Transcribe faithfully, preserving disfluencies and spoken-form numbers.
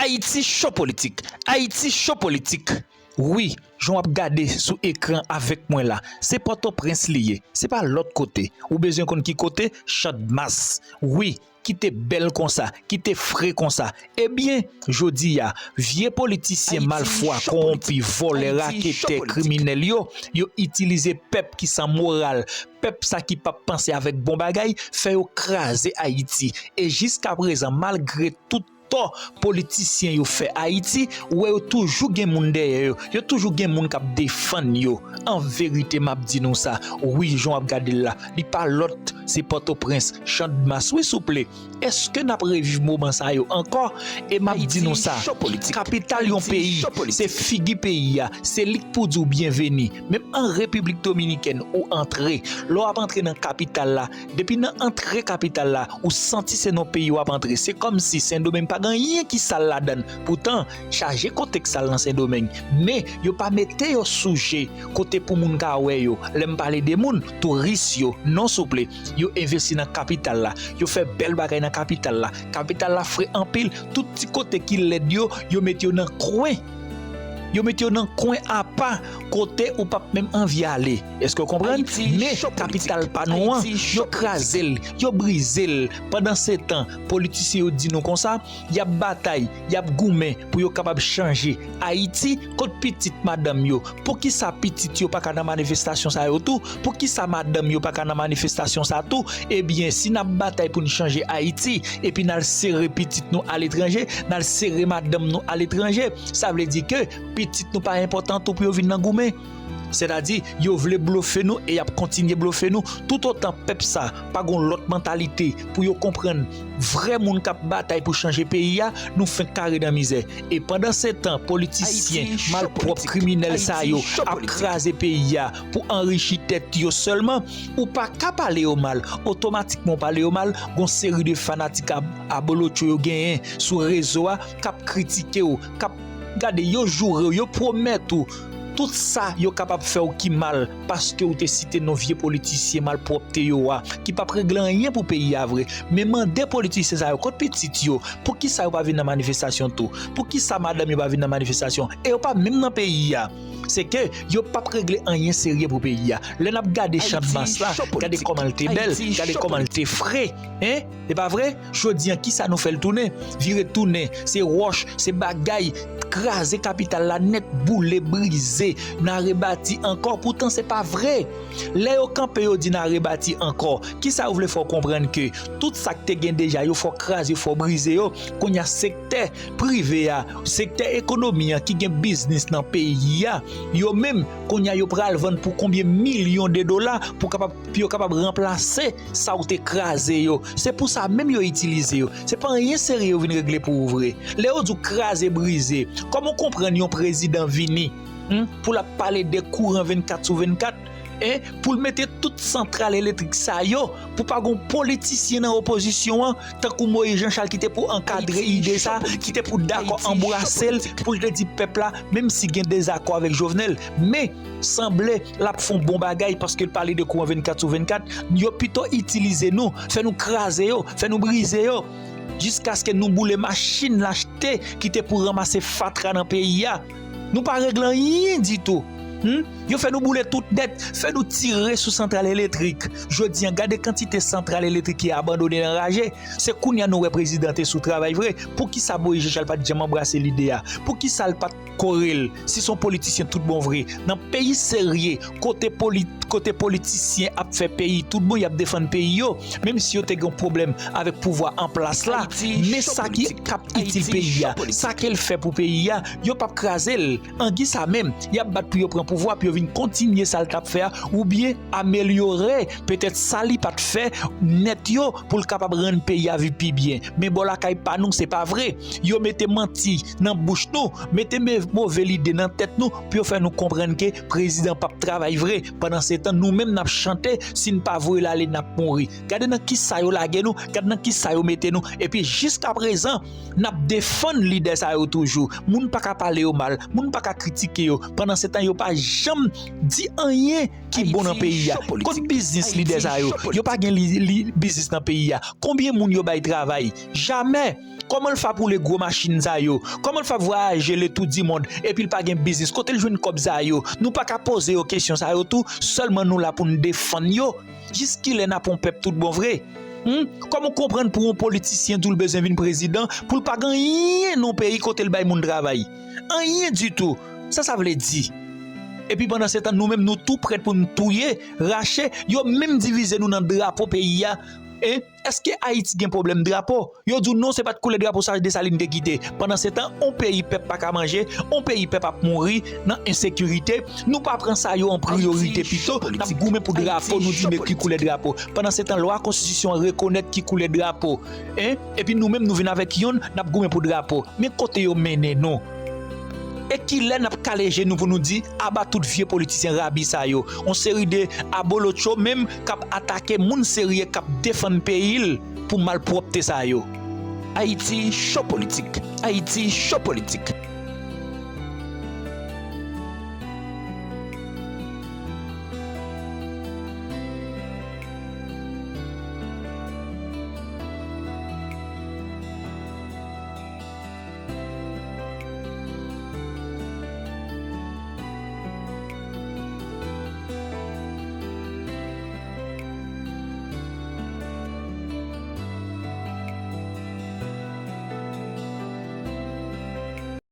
Ayiti Cho Politik. Ayiti Cho Politik. Wi, jan w ap gade sou ekran avèk mwen la, se Pòtoprens li ye, se pa lòt kote. Ou bezwen konn ki kote? Channmas. Wi, ki te bèl konsa, ki te fre konsa. Ebyen, jodi a, vye politisyen malfwa, kowonpi, vòlè, raketè, kriminèl yo, yo itilize pèp ki san moral, pèp sa ki p ap panse avèk bon bagay, fè yo kraze Ayiti. E jiskaprezan, malgre tout tò politisyen yo fè Ayiti, ou wè yo toujou gen moun dèyè yo, yo toujou gen moun k ap defann yo. An verite, m ap di nou sa, wi, jan w ap gade l la, li pa lòt, se Pòtoprens, Channmas. Wi, souple, èske n ap reviv moman sa yo ankò? E m ap di nou sa, kapital yon peyi, se figi peyi a, se li k pou di w byenveni. Menm an Repiblik Dominikèn, ou antre, lè w ap antre nan kapital la, depi nan antre kapital la, ou santi se nan peyi w ap antre. Se kòmsi Sendomeng pa gen anyen ki sal ladan l. Poutan, chaje kote k sal nan Sendomeng. Men, yo pa mete yo sou je kote pou moun ka wè yo. Lè m pale de moun, touris yo, non souple. Yo envesti nan kapital la. Yo fè bèl bagay nan kapital la. Kapital la fre anpil. Tout ti kote ki lèd yo, yo mete yo nan kwen. Yo mete yo nan kwen apa, kote ou p ap menm anvi ale. Èske w konprann? Men kapital pa nou an, yo kraze l, yo brize l. Pandansetan, politisyen yo di nou konsa, y ap batay, y ap goumen pou yo kapab chanje Ayiti. Kot pitit madanm yo? Poukisa pitit yo pa ka nan manifestasyon sa yo tou? Poukisa madanm yo pa ka nan manifestasyon sa tou? Ebyen, si n ap batay pou n chanje Ayiti, epi n al sere pitit nou aletranje, n al sere madanm nou aletranje, sa vle di ke pitit nou pa enpòtan tou pou yo vin nan goumen. Sètadi, yo vle blofe nou e y ap kontinye blofe nou. Toutotan pèp sa pa gon lòt mantalite pou yo konprann vrè moun k ap batay pou chanje peyi a, nou fenk kare nan mizè. E pandansetan, politisyen malpwòp, kriminèl sa yo ap kraze peyi a pou anrichi tèt yo sèlman, ou pa ka pale yo mal. Otomatikman, w pale yo mal, gon seri de fanatik ab- abolotcho yo genyen sou rezo a k ap kritike w, k ap gade, yo joure w, yo pwomèt ou tout sa yo kapab fè w ki mal, paske w te site non vye politisyen malpwòpte yo a, ki p ap regle anyen pou peyi a vre. Men mande politisyen sa yo, kot pitit yo? Poukisa yo pa vin nan manifestasyon tou? Poukisa madanm yo pa vin nan manifestasyon? E yo pa menm nan peyi a. Se ke yo p ap regle anyen serye pou peyi a. Lè n ap gade Channmas la, gade kòman l te bèl, gade kòman l te fre. Hein? E pa vre? Jodi an, kisa nou fè l tounen? Vire tounen, se wòch, se bagay, kraze kapital la nèt, boule, brize, n a rebati ankò. Poutan, se pa vre. Lè yo kanpe, yo di n a rebati ankò. Kisa yo vle fè w konprann? Ke tout sa k te gen deja, yo fè w kraze, yo fè w brize yo. Kounye a, sektè prive a, sektè ekonomi an ki gen biznis nan peyi a, yo menm, kounye a, yo pral vann pou konbyen milyon de dola pou kapab, pou yo kapab ranplase sa w te kraze yo. Se pou sa menm yo itilize yo. Se pa anyen serye yo vin regle pou ou vre. Lè yo di w kraze brize, kòman w konprann yon prezidan vini, hmm, pou l ap pale de kouran vennkat sou vennkat, en, pou l mete tout santral elektrik sa yo, pou pa gon politisyen nan opozisyon an, tankou Moïse Jean Charles ki te pou ankadre ide sa, ki te pou dakò anbrase l, pou l te di pèp la, menm si gen dezakò avèk Jovenel, men sanble l ap fè yon bon bagay paske l pale de kouran vennkat sou vennkat, yo pito itilize nou, fè nou kraze yo, fè nou brize yo, jiskaske nou boule machin l achte ki te pou ranmase fatra nan peyi a. Nou pa regle anyen ditou. Hmm? Yo fè nou boule tout nèt, fè nou tire sou santral elektrik. Jodi an, gade kantite santral elektrik ki abandone nan raje. Se kounye a nou wè prezidan te sou travay vre. Poukisa Moïse Jean Charles pa t janm anbrase lide a? Poukisa l pa t kore l? Si se yon politisyen tout bon vre, nan peyi serye, kote poli-, kote politisyen ap fè peyi tout bon, y ap defann peyi yo, menm si yo te gen yon pwoblèm avèk pouvwa an plas la, men sa ki k ap itil peyi a, sa ke l fè pou peyi a, yo p ap kraze l. Angi sa menm, y ap bat pou yo pran pouvwa, pou yo vin kontinye sa l t ap fè a, oubyen amelyore petèt sa li pa t fè nèt yo, pou l kapab rann peyi a viv pi byen. Men bò lakay pa nou, se pa vre. Yo mete manti nan bouch nou, mete me-, move lide nan tèt nou, pou yo fè nou konprann ke prezidan p ap travay vre. Pandansetan, nou menm n ap chante, si n pa voye l ale, n ap mouri. Gade nan kisa yo lage nou, gade nan kisa yo mete nou. Epi jiskaprezan, n ap defann lidè sa yo toujou. Moun pa ka pale yo mal, moun pa ka kritike yo. Pandansetan, yo pa janm Di anyen ki bon nan peyi a. Kot biznis lidè sa yo? Yo pa gen li, li, biznis nan peyi a. Konbyen moun yo bay travay? Jamè. Kòman l fè ap woule gwo machin sa yo? Kòman l fè ap vwayaje le tour du monde epi l pa gen biznis? Kote l jwenn kòb sa yo? Nou pa ka poze yo kesyon sa yo tou, sèlman nou la pou n defann yo. Jiskilè n ap yon pèp tout bon vre? Hmm? Kòman w konprann pou yon politisyen di w l bezwen vin prezidan, pou l pa gen anyen nan yon peyi kote l bay moun travay? Anyen ditou. Sa sa vle di? Epi pandan se tan, nou menm nou tou prèt pou n touye, rache, yo menm divize nou nan drapo peyi a. En? Èske Ayiti gen pwoblèm drapo? Yo di w non, se pa t koulè drapo sa Desalin te kite. Pandan se tan, on peyi pèp pa ka manje, on peyi pèp ap mouri nan ensekirite. Nou pa pran sa yo an priyorite, pito n ap goumen pou drapo, nou di men ki koulè drapo. Pandan se tan, lwa konstitisyon an rekonèt ki koulè drapo. En? Epi nou menm nou vin avèk yonn, n ap goumen pou drapo. Men kote yo mennen nou? E kilè n ap kale je nou pou nou di aba tout vye politisyen rabi sa yo? On seri de abolotcho menm k ap atake moun serye k ap defann peyi l pou malpwòpte sa yo. Ayiti, cho politik. Ayiti, cho politik.